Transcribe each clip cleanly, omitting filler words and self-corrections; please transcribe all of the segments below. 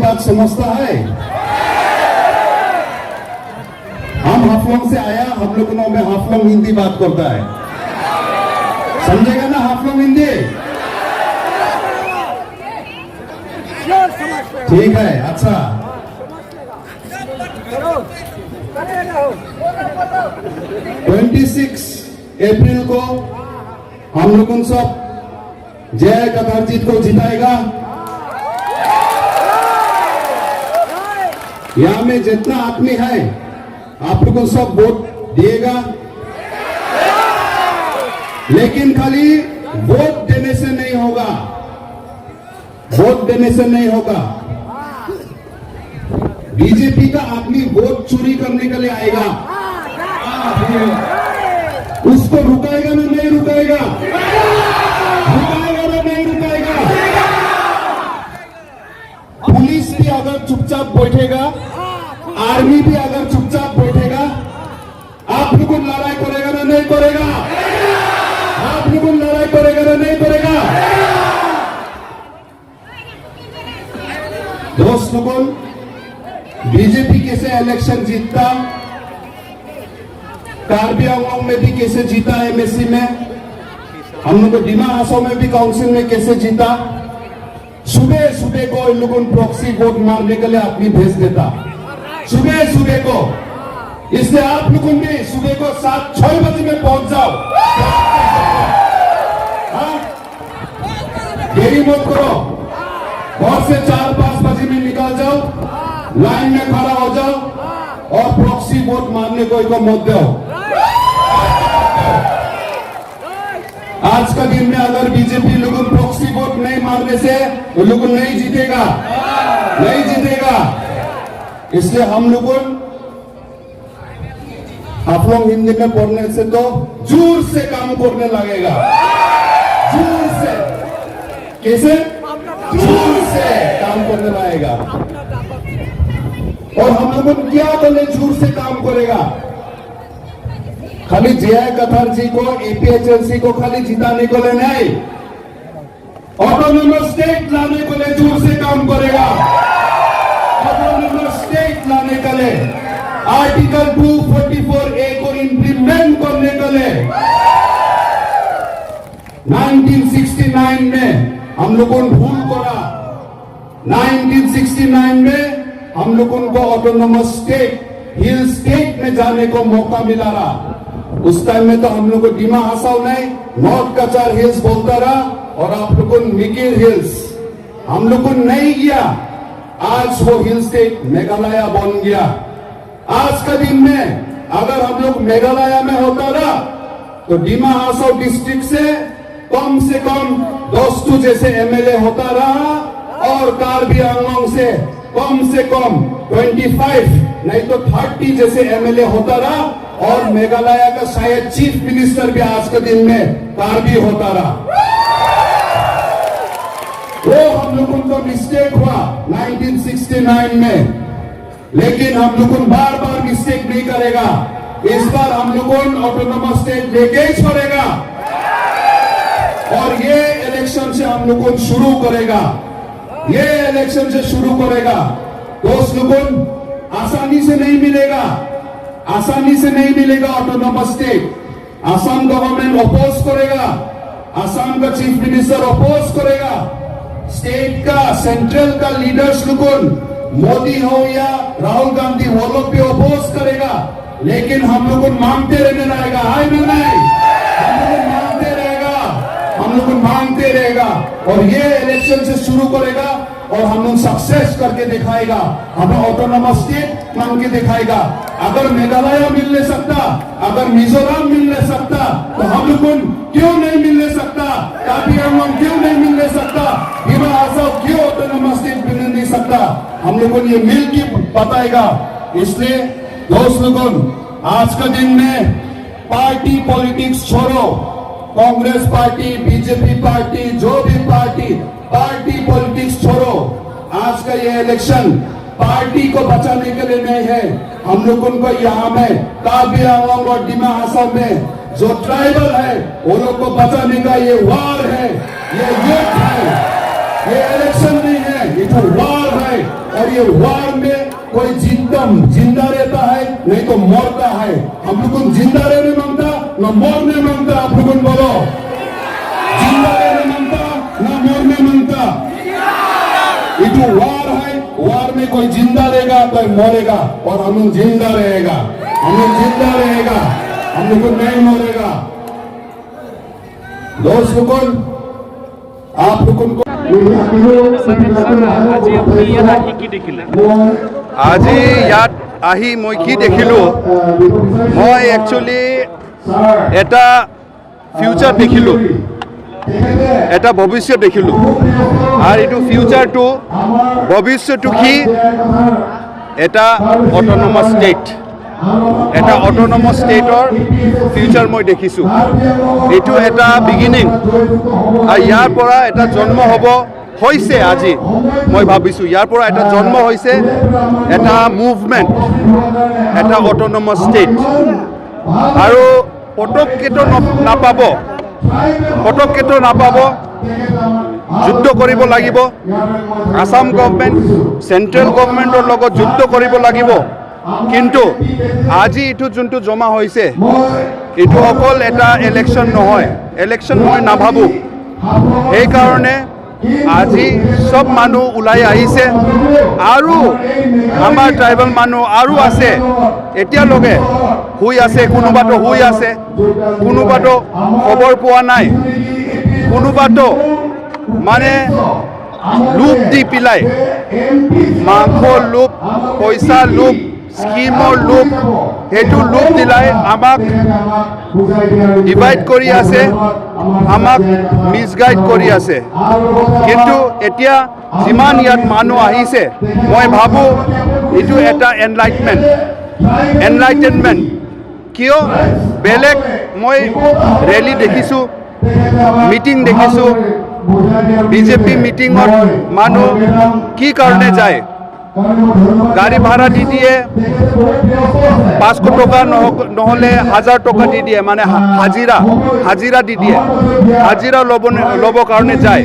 बात समझता है? हम हाफलोंग से आया, हम लोग में हाफलोंग हिंदी बात करता है, समझेगा ना हाफलोंग हिंदी? ठीक है, अच्छा। 26 अप्रैल को हम लोगों सब जय कथारजीत को जिताएगा। यहाँ में जितना आदमी है आप लोगों सब वोट दिएगा, लेकिन खाली वोट देने से नहीं होगा, वोट देने से नहीं होगा। बीजेपी का आदमी वोट चोरी करने के लिए आएगा, उसको रुकाएगा ना नहीं रुकाएगा? रुकाएगा ना नहीं रुकाएगा? पुलिस भी अगर चुपचाप बैठेगा, आर्मी भी अगर चुपचाप बैठेगा, आप लोगों लड़ाई करेगा ना नहीं करेगा? आप लोगों लड़ाई करेगा ना नहीं करेगा? दोस्त लोगों, बीजेपी कैसे इलेक्शन जीतता, कार्बी आंगलोंग में भी कैसे जीता, एमएससी में, हम लोग को डिमा हासाओ में भी काउंसिल में कैसे जीता। सुबह सुबह को इन लोगों प्रॉक्सी वोट मारने के लिए आदमी भेज देता, सुबह सुबह को। इसलिए आप लोगों भी सुबह को 7-6 बजे में पहुंच जाओ। हाँ? देरी मत करो, घर से 4-5 बजे में निकल जाओ, लाइन में खड़ा हो जाओ और प्रॉक्सी वोट मारने को को मत दो। आज का दिन में अगर बीजेपी लोगों प्रॉक्सी वोट नहीं मारने से वो लोग नहीं जीतेगा, नहीं जीतेगा। इसलिए हम लोगों, आप लोग हिंदी में पढ़ने से तो जोर से काम करने लगेगा, जोर से। कैसे? जोर से काम करने लगेगा। और हम लोगों क्या बोले जोर से काम करेगा? खाली जे आई कथार जी को, एपीएचएलसी को खाली जिताने को लिए नहीं, ऑटोनोमस स्टेट लाने को लिए जोर से काम करेगा। ऑटोनोमस स्टेट लाने के लिए, आर्टिकल 244 ए को इंप्लीमेंट करने के लिए 1969 में हम लोगों ने भूल करा। 1969 में हम लोगों को ऑटोनोमस स्टेट, हिल स्टेट में जाने को मौका मिला रहा। उस टाइम में तो हम लोग को डिमा हासाओ नहीं, नॉर्थ कचार हिल्स बोलता रहा और आप लोगों को मिकिर हिल्स, हम लोग को नहीं गया। आज वो हिल स्टेट मेघालय बन गया। आज का दिन में अगर हम लोग मेघालय में होता रहा तो डिमा हासाओ डिस्ट्रिक्ट से कम 10 जैसे एमएलए होता रहा और कार्बी आंगलोंग से कम 25 नहीं तो 30 जैसे एमएलए होता रहा और मेघालय का शायद चीफ मिनिस्टर भी आज के दिन में कार्बी होता रहा। वो हम लोगों को मिस्टेक हुआ 1969 में, लेकिन हम लोगों बार बार मिस्टेक नहीं करेगा। इस बार हम लोगों ऑटोनोमस स्टेट लेके ही छोड़ेगा और ये इलेक्शन से हम लोगों शुरू करेगा, ये इलेक्शन से शुरू करेगा। दोस्त लोगों, आसानी से नहीं मिलेगा, आसानी से नहीं मिलेगा autonomous state. Assam government oppose करेगा, आसाम का चीफ मिनिस्टर अपोज करेगा, स्टेट का सेंट्रल का लीडर्स लोगों, मोदी हो या राहुल गांधी, वो लोग भी अपोज करेगा, लेकिन हम लोग मांगते रहने रहेगा। हाय ना नहीं, हम लोग मांगते रहेगा, हम लोग मांगते रहेगा और ये इलेक्शन से शुरू करेगा और हम लोग सक्सेस करके दिखाएगा, हमें ऑटोनोमस स्टेट मांग के दिखाएगा। अगर मेघालय मिल नहीं सकता, अगर मिजोरम मिल नहीं सकता, तो हम लोग क्यों नहीं मिलने सकता? कार्बी आंगलोंग क्यों नहीं मिलने सकता? डिमा हासाओ क्यों ऑटोनोमस स्टेट मिल नहीं सकता? हम लोगों ने ये मिल के बताएगा। इसलिए दोस्त लोगों, आज का दिन में पार्टी पॉलिटिक्स छोड़ो, कांग्रेस पार्टी, बीजेपी पार्टी, जो भी पार्टी, पार्टी पॉलिटिक्स छोड़ो। आज का ये इलेक्शन पार्टी को बचाने के लिए नहीं है। हम लोगों को यहाँ में कार्बी आंगलोंग और डिमा हासाओ में जो ट्राइबल है वो लोग को बचाने का ये वार है, ये युद्ध है, ये इलेक्शन नहीं है। ये तो वार है और ये वार में कोई जिंदा जिंदा रहता है, नहीं तो मरता है। हम लोग जिंदा रहने मांगता, न मरने मांगता। आप लोग बोलो, जिंदा रहने मांगता, न मरने मांगता। ये तो वार है। वार में कोई जिंदा रहेगा, कोई मरेगा और हम लोग जिंदा रहेगा। हम लोग जिंदा रहेगा, हम लोग को नहीं मरेगा। दोस्त लोगों, आप लोगों को আজি আপুনি ইয়াত আহি কি দেখিলে? আজি ইয়াত আহি মই কি দেখিলোঁ? মই একচুৱেলি এটা ফিউচাৰ দেখিলোঁ, এটা ভৱিষ্যত দেখিলোঁ। আৰু এইটো ফিউচাৰটো, ভৱিষ্যতটো কি? এটা অট'নমাছ ষ্টেট, এটা অট'নমাছ ষ্টেটৰ ফিউচাৰ মই দেখিছোঁ। এইটো এটা বিগিনিং আৰু ইয়াৰ পৰা এটা জন্ম হ'ব, হৈছে। আজি মই ভাবিছোঁ ইয়াৰ পৰা এটা জন্ম হৈছে, এটা মুভমেণ্ট, এটা অট'নমাছ ষ্টেট। আৰু পটককেতো নাপাব, পটককেতো নাপাব। যুদ্ধ কৰিব লাগিব। আছাম গভমেণ্ট, চেণ্ট্ৰেল গভমেণ্টৰ লগত যুদ্ধ কৰিব লাগিব। কিন্তু আজি এইটো যোনটো জমা হৈছে, এইটো অকল এটা ইলেকশ্যন নহয়। ইলেকশ্যন মই নাভাবোঁ। সেইকাৰণে আজি চব মানুহ ওলাই আহিছে। আৰু আমাৰ ট্ৰাইবেল মানুহ আৰু আছে, এতিয়ালৈকে শুই আছে। কোনোবাতো শুই আছে, কোনোবাতো খবৰ পোৱা নাই, কোনোবাতো মানে লোভ দি পেলাই, মাংস লোভ, পইচা লোভ, স্কিমৰ লোভ, সেইটো লোভ দিলাই আমাক ডিভাইড কৰি আছে, আমাক মিছগাইড কৰি আছে। কিন্তু এতিয়া যিমান ইয়াত মানুহ আহিছে, মই ভাবোঁ এইটো এটা এনলাইটমেণ্ট, এনলাইটেনমেণ্ট। কিয় বেলেগ মই ৰেলী দেখিছোঁ, মিটিং দেখিছোঁ। বিজেপি মিটিঙত মানুহ কি কাৰণে যায়? গাড়ী ভাড়া দি দিয়ে 500 টকা, নহ'লে 1000 টকা দি দিয়ে, মানে হাজিৰা, হাজিৰা দি দিয়ে। হাজিৰা ল'ব কাৰণে যায়।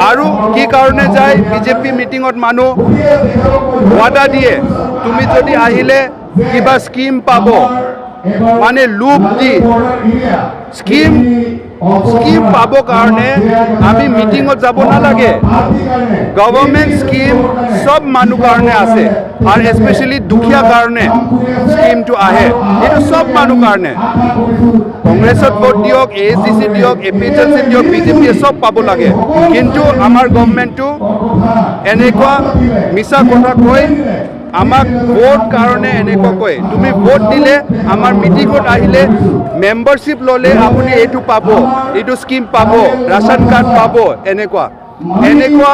আৰু কি কাৰণে যায় বিজেপি মিটিঙত মানুহ? ৱাদা দিয়ে, তুমি যদি আহিলে কিবা স্কিম পাব। মানে লোভ দি স্কিম, স্কিম পাব কাৰণে আমি মিটিঙত যাব নালাগে। গভৰ্ণমেণ্ট স্কিম চব মানুহ কাৰণে আছে আৰু স্পেচিয়েলি দুখীয়া কাৰণে স্কিমটো আহে। এইটো চব মানুহ কাৰণে। কংগ্ৰেছত ভোট দিয়ক, এ এছ ডি চি দিয়ক, A P H L C দিয়ক, বিজেপিয়ে চব পাব লাগে। কিন্তু আমাৰ গভৰ্ণমেণ্টটো এনেকুৱা মিছা কথা কৈ আমাক ভোট কাৰণে এনেকুৱা কয়, তুমি ভোট দিলে, আমাৰ মিটিঙত আহিলে, মেম্বাৰশ্বিপ ল'লে আপুনি এইটো পাব, এইটো স্কিম পাব, ৰাচন কাৰ্ড পাব, এনেকুৱা এনেকুৱা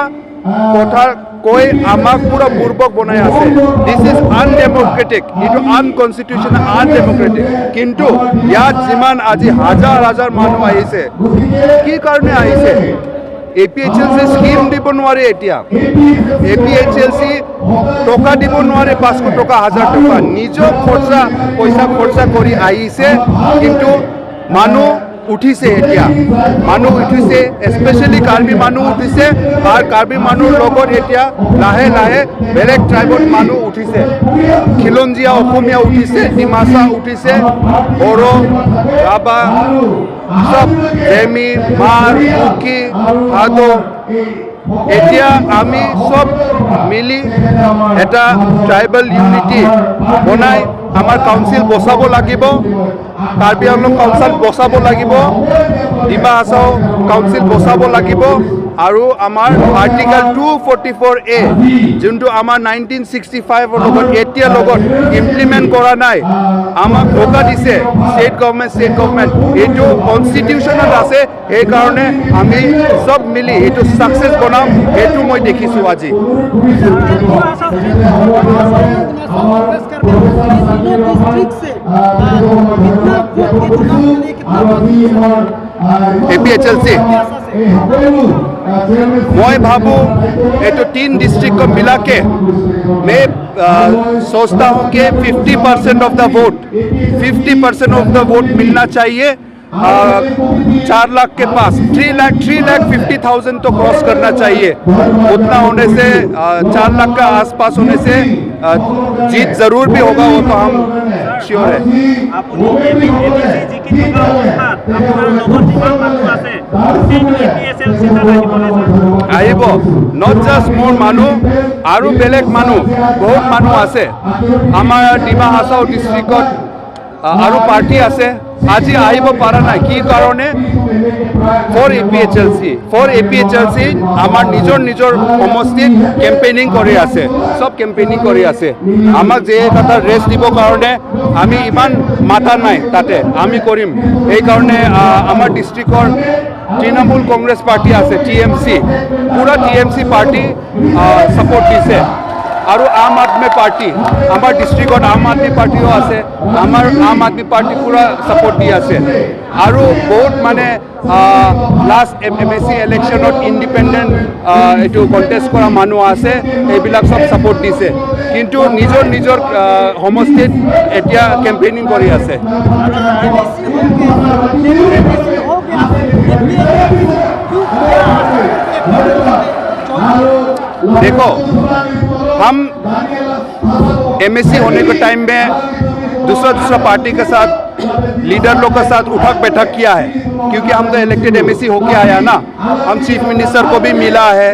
কথা কৈ আমাক পুৰা বুৰ্বক বনাই আছে। This is undemocratic. এইটো আনকনষ্টিটিউশ্যনেল, আনডেম'ক্ৰেটিক। কিন্তু ইয়াত যিমান আজি হাজাৰ হাজাৰ মানুহ আহিছে, কি কাৰণে আহিছে? A P H L C scheme দিব নোৱাৰে এতিয়া। A P H L C টকা দিব নোৱাৰে, 500 টকা, 1000 টকা। নিজৰ খৰচা, পইচা খৰচা কৰি আহিছে। কিন্তু মানুহ উঠিছে, এতিয়া মানুহ উঠিছে, স্পেচিয়েলি কাৰ্বি মানুহ উঠিছে। আৰু কাৰ্বি মানুহৰ লগত এতিয়া লাহে লাহে বেলেগ ট্ৰাইবত মানুহ উঠিছে। খিলঞ্জীয়া অসমীয়া উঠিছে, ডিমাচা উঠিছে, বড়ো, ৰাভা, চব, জেমি, মাৰ, কুকি, থাদো। এতিয়া আমি চব মিলি এটা ট্ৰাইবেল ইউনিটি বনাই আমাৰ কাউন্সিল বচাব লাগিব। কাৰ্বি আংলং কাউন্সিল বচাব লাগিব, ডিমা হাছাও কাউন্সিল বচাব লাগিব। আৰু আমাৰ আৰ্টিকেল 244এ, যোনটো আমাৰ 1965ৰ লগত এতিয়াৰ লগত ইমপ্লিমেণ্ট কৰা নাই, আমাক ধোকা দিছে ষ্টেট গভৰ্ণমেণ্ট, ষ্টেট গভৰ্ণমেণ্ট। এইটো কনষ্টিটিউশ্যনত আছে। সেইকাৰণে আমি চব মিলি এইটো ছাকচেছ বনাম, সেইটো মই দেখিছোঁ আজি। तीनों डिस्ट्रिक्ट से कितना वोट के चुनाव के लिए कितना vote? A P H L C, মই ভাবোঁ এইটো तीन डिस्ट्रिक्ट को मिला के मैं सोचता हूँ कि 50% of the vote, 50% of the vote मिलना चाहिए। 4 लाख के पास, 3 लाख 50,000 तो क्रॉस करना चाहिए। उतना होने से, 4 लाख का आसपास होने से जीत जरूर भी होगा, वो तो हम श्योर है। আপুনি এ পি চি জিকি থকা অৱস্থাত আপোনাৰ লগত যিমান মানুহ আছে, গোটেইটো A P H L C তাত আহিবনে ছাৰ? আহিব। Not just মোৰ মানুহ, আৰু বেলেগ মানুহ, বহুত মানুহ আছে। আমাৰ ডিমা হাছাও ডিষ্ট্ৰিক্টত আৰু পাৰ্টি আছে, আজি আহিব পৰা নাই। কি কাৰণে? For APHLC, for APHLC. আমাৰ নিজৰ নিজৰ সমষ্টিত কেম্পেইনিং কৰি আছে, চব কেম্পেইনিং কৰি আছে। আমাক যে এটা ৰেষ্ট দিবৰ কাৰণে আমি ইমান মাতা নাই তাতে, আমি কৰিম। সেইকাৰণে আমাৰ ডিষ্ট্ৰিক্টৰ তৃণমূল কংগ্ৰেছ পাৰ্টি আছে, টিএমচি, পূৰা টিএমচি পাৰ্টি ছাপৰ্ট দিছে। আৰু আম আদমি পাৰ্টি, আমাৰ ডিষ্ট্ৰিক্টত আম আদমি পাৰ্টিও আছে। আমাৰ আম আদমি পাৰ্টি পূৰা ছাপৰ্ট দি আছে। আৰু বহুত মানে লাষ্ট এমএচি ইলেকশ্যনত ইণ্ডিপেণ্ডেণ্ট এইটো কণ্টেষ্ট কৰা মানুহ আছে, সেইবিলাক চব ছাপৰ্ট দিছে। কিন্তু নিজৰ নিজৰ সমষ্টিত এতিয়া কেম্পেইনিং কৰি আছে। एमएससी हो गया, एमएससी हो गया, क्यों क्या देखो, हम एमएससी होने के टाइम में दूसरा दूसरा पार्टी के साथ, लीडर लोग के साथ उठक बैठक किया है, क्योंकि हम तो इलेक्टेड एमएससी होके आया ना। हम चीफ मिनिस्टर को भी मिला है।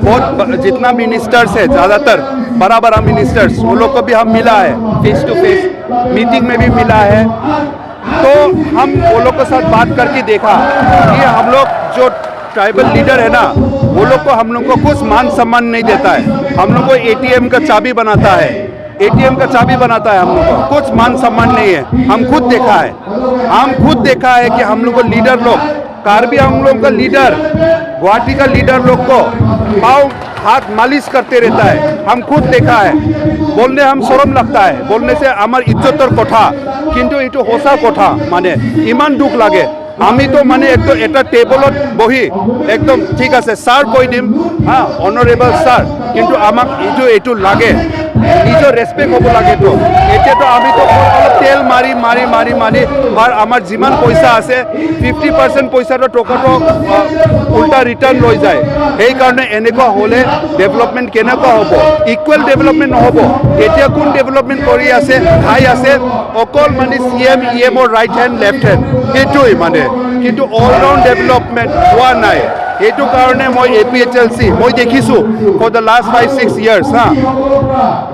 बहुत जितना मिनिस्टर्स है, ज़्यादातर बड़ा बड़ा मिनिस्टर्स, वो लोग को भी हम मिला है, फेस टू फेस मीटिंग में भी मिला है। तो हम वो लोग के साथ बात करके देखा कि हम लोग जो ट्राइबल लीडर है ना, वो लोग को, हम लोग को कुछ मान सम्मान नहीं देता है। हम लोग को एटीएम का चाबी बनाता है, एटीएम का चाबी बनाता है। हम लोग को कुछ मान सम्मान नहीं है। हम खुद देखा है, हम खुद देखा है कि हम लोग को लीडर लोग, कार्बी हम लोग का लीडर, गुवाहाटी का लीडर लोग को पाँव हाथ मालिश करते रहता है। हम खुद देखा है। बोलने हम शरम लगता है, बोलने से আমাৰ ইজ্জতৰ কথা, কিন্তু এইটো সঁচা কথা। মানে ইমান দুখ লাগে। আমিতো মানে একদম এটা টেবলত বহি একদম ঠিক আছে ছাৰ কৈ দিম, হা, অনাৰেবল ছাৰ। কিন্তু আমাক এইটো লাগে, নিজৰ ৰেচপেক্ট হ'ব লাগেতো। এতিয়াতো আমিতো অলপ তেল মাৰি মাৰি মাৰি মাৰি আৰু আমাৰ যিমান পইচা আছে, 50% পইচাটো, টকাটো উল্টা ৰিটাৰ্ণ লৈ যায়। সেইকাৰণে এনেকুৱা হ'লে ডেভেলপমেণ্ট কেনেকুৱা হ'ব? ইকুৱেল ডেভেলপমেণ্ট নহ'ব। এতিয়া কোন ডেভেলপমেণ্ট কৰি আছে, খাই আছে? অকল মানে চি এম, ই এমৰ ৰাইট হেণ্ড, লেফ্ট হেণ্ড, সেইটোৱেই মানে। কিন্তু অল ৰাউণ্ড ডেভেলপমেণ্ট হোৱা নাই। সেইটো কাৰণে মই A P H L C মই দেখিছোঁ for the last 5-6 years। হা,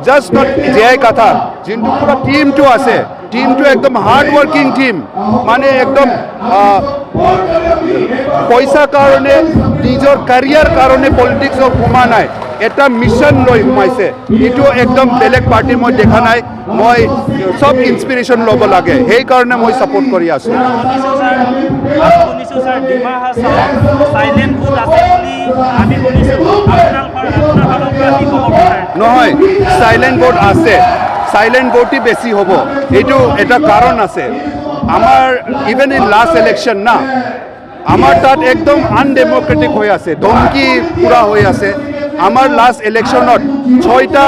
জাষ্ট not J I কথা, যোনটো পুৰা টীমটো আছে, টীমটো একদম হাৰ্ড ৱৰ্কিং টীম। মানে একদম পইচা কাৰণে, নিজৰ কেৰিয়াৰ কাৰণে পলিটিক্সত সোমা নাই, এটা মিছন লৈ সোমাইছে। এইটো একদম বেলেগ পাৰ্টি মই দেখা নাই। মই চব ইনস্পিৰেশ্যন ল'ব লাগে, সেইকাৰণে মই ছাপৰ্ট কৰি আছোঁ। শুনিছোঁ ছাৰ, আৰু শুনিছোঁ sir, Dima Hasao silent vote আছে বুলি আমি শুনিছোঁ। আপোনাৰ ফালৰ পৰা কি ক'ব বিচাৰে? নহয়, চাইলেণ্ট ভোট আছে, চাইলেণ্ট ভোটই বেছি হ'ব। এইটো এটা কাৰণ আছে। আমাৰ ইভেন ইন লাষ্ট ইলেকশ্যন না, আমাৰ তাত একদম আনডেম'ক্ৰেটিক হৈ আছে, ধমকি পূৰা হৈ আছে। আমাৰ লাষ্ট ইলেকশ্যনত ছয়টা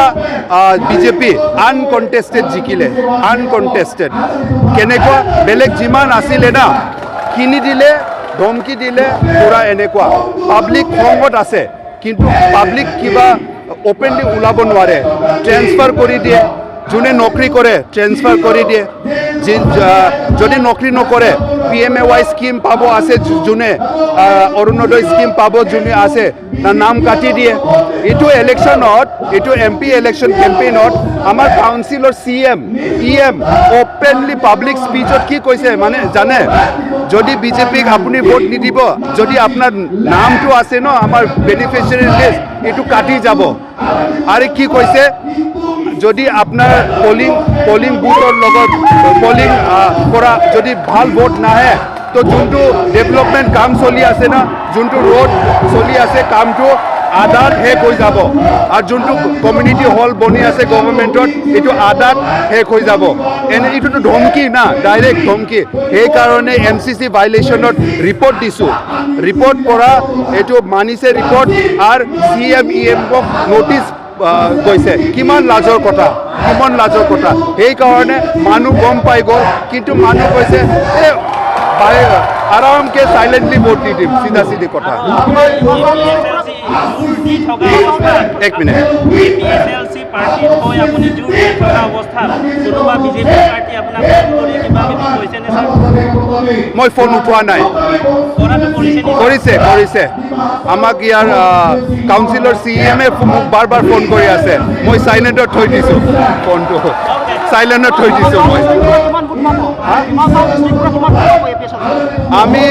বিজেপি আনকণ্টেষ্টেড জিকিলে। আনকণ্টেষ্টেড কেনেকুৱা? বেলেগ যিমান আছিলে না, কিনি দিলে, ধমকি দিলে, পূৰা এনেকুৱা। পাব্লিক খঙত আছে, কিন্তু পাব্লিক কিবা অ'পেনলি ওলাব নোৱাৰে। ট্ৰেন্সফাৰ কৰি দিয়ে, যোনে নকৰি কৰে ট্ৰেন্সফাৰ কৰি দিয়ে। যদি নকৰি নকৰে, পিএমএৱাই স্কিম পাব আছে যোনে, অৰুণোদয় স্কিম পাব যোনে আছে, তাৰ নাম কাটি দিয়ে। এইটো ইলেকশ্যনত, এইটো এমপি ইলেকশ্যন কেম্পেইনত আমাৰ কাউন্সিলৰ CM, EM openly public স্পীচত কি কৈছে মানে জানে? যদি বিজেপিক আপুনি ভোট নিদিব, যদি আপোনাৰ নামটো আছে ন আমাৰ বেনিফিচিয়াৰী লিষ্ট, এইটো কাটি যাব। আৰু কি কৈছে? যদি আপোনাৰ পলিং বুথৰ লগত পলিং কৰা যদি ভাল ভোট নাহে, তো যোনটো ডেভেলপমেণ্ট কাম চলি আছে না, যোনটো ৰোড চলি আছে, কামটো আধাত শেষ হৈ যাব। আৰু যোনটো কমিউনিটি হল বনি আছে গভৰ্ণমেণ্টত, এইটো আধাত শেষ হৈ যাব। এনে এইটোতো ধমকি না, ডাইৰেক্ট ধমকি। সেইকাৰণে এমচিচি ভাইলেশ্যনত ৰিপৰ্ট দিছোঁ। ৰিপৰ্ট পৰা এইটো মানিছে ৰিপৰ্ট আৰু চি এম, ই এমক ন'টিছ গৈছে। কিমান লাজৰ কথা, কিমান লাজৰ কথা! সেইকাৰণে মানুহ গম পাই গ'ল। কিন্তু মানুহ কৈছে, এই আৰামকে চাইলেণ্টলি ভোট দি দিম, চিধা চিধি কথা। এপিএইচএলচি জোৰ দি থকা অৱস্থাত, এক মিনিট। এপিএইচএলচি পাৰ্টীত হৈ আপুনি জোৰ দি থকা অৱস্থাত কোনোবা বিজেপি পাৰ্টি আপোনাক ফোন কৰি কিবা কিবি কৈছেনে ছাৰ? মই ফোন উঠোৱা নাই। কৰাটো কৰিছে নেকি? কৰিছে, কৰিছে। আমাক ইয়াৰ কাউন্সিলৰ চি এম এ মোক বাৰ বাৰ ফোন কৰি আছে। মই চাইলেণ্টত থৈ দিছোঁ, ফোনটো চাইলেণ্টত থৈ দিছোঁ মই। কিমান ভোট পাব? ডিমা হাছাও ডিষ্ট্ৰিক্টৰ কিমান ভোট পাব এপিএছএল? আমি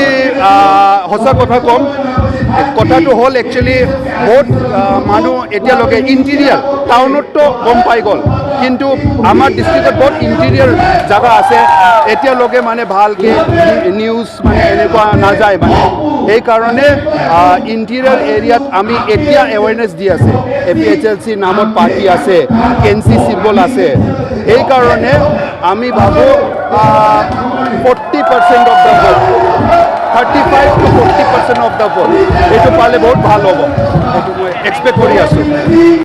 সঁচা কথা ক'ম, কথাটো হ'ল একচুৱেলি বহুত মানুহ এতিয়ালৈকে ইণ্টেৰিয়াৰ, টাউনততো গম পাই গ'ল, কিন্তু আমাৰ ডিষ্ট্ৰিক্টত বহুত ইণ্টেৰিয়াৰ জেগা আছে, এতিয়ালৈকে মানে ভালকৈ নিউজ মানে এনেকুৱা নাযায়। মানে সেইকাৰণে ইণ্টেৰিয়াৰ এৰিয়াত আমি এতিয়া এৱেৰনেছ দি আছে, এপিএইচএলচি নামত পাৰ্টি আছে, কেঞ্চি চিম্বল আছে। সেইকাৰণে আমি ভাবোঁ 40% of the vote, 35 to 40% of the vote, এইটো পালে বহুত ভাল হ'ব। সেইটো মই এক্সপেক্ট কৰি আছোঁ।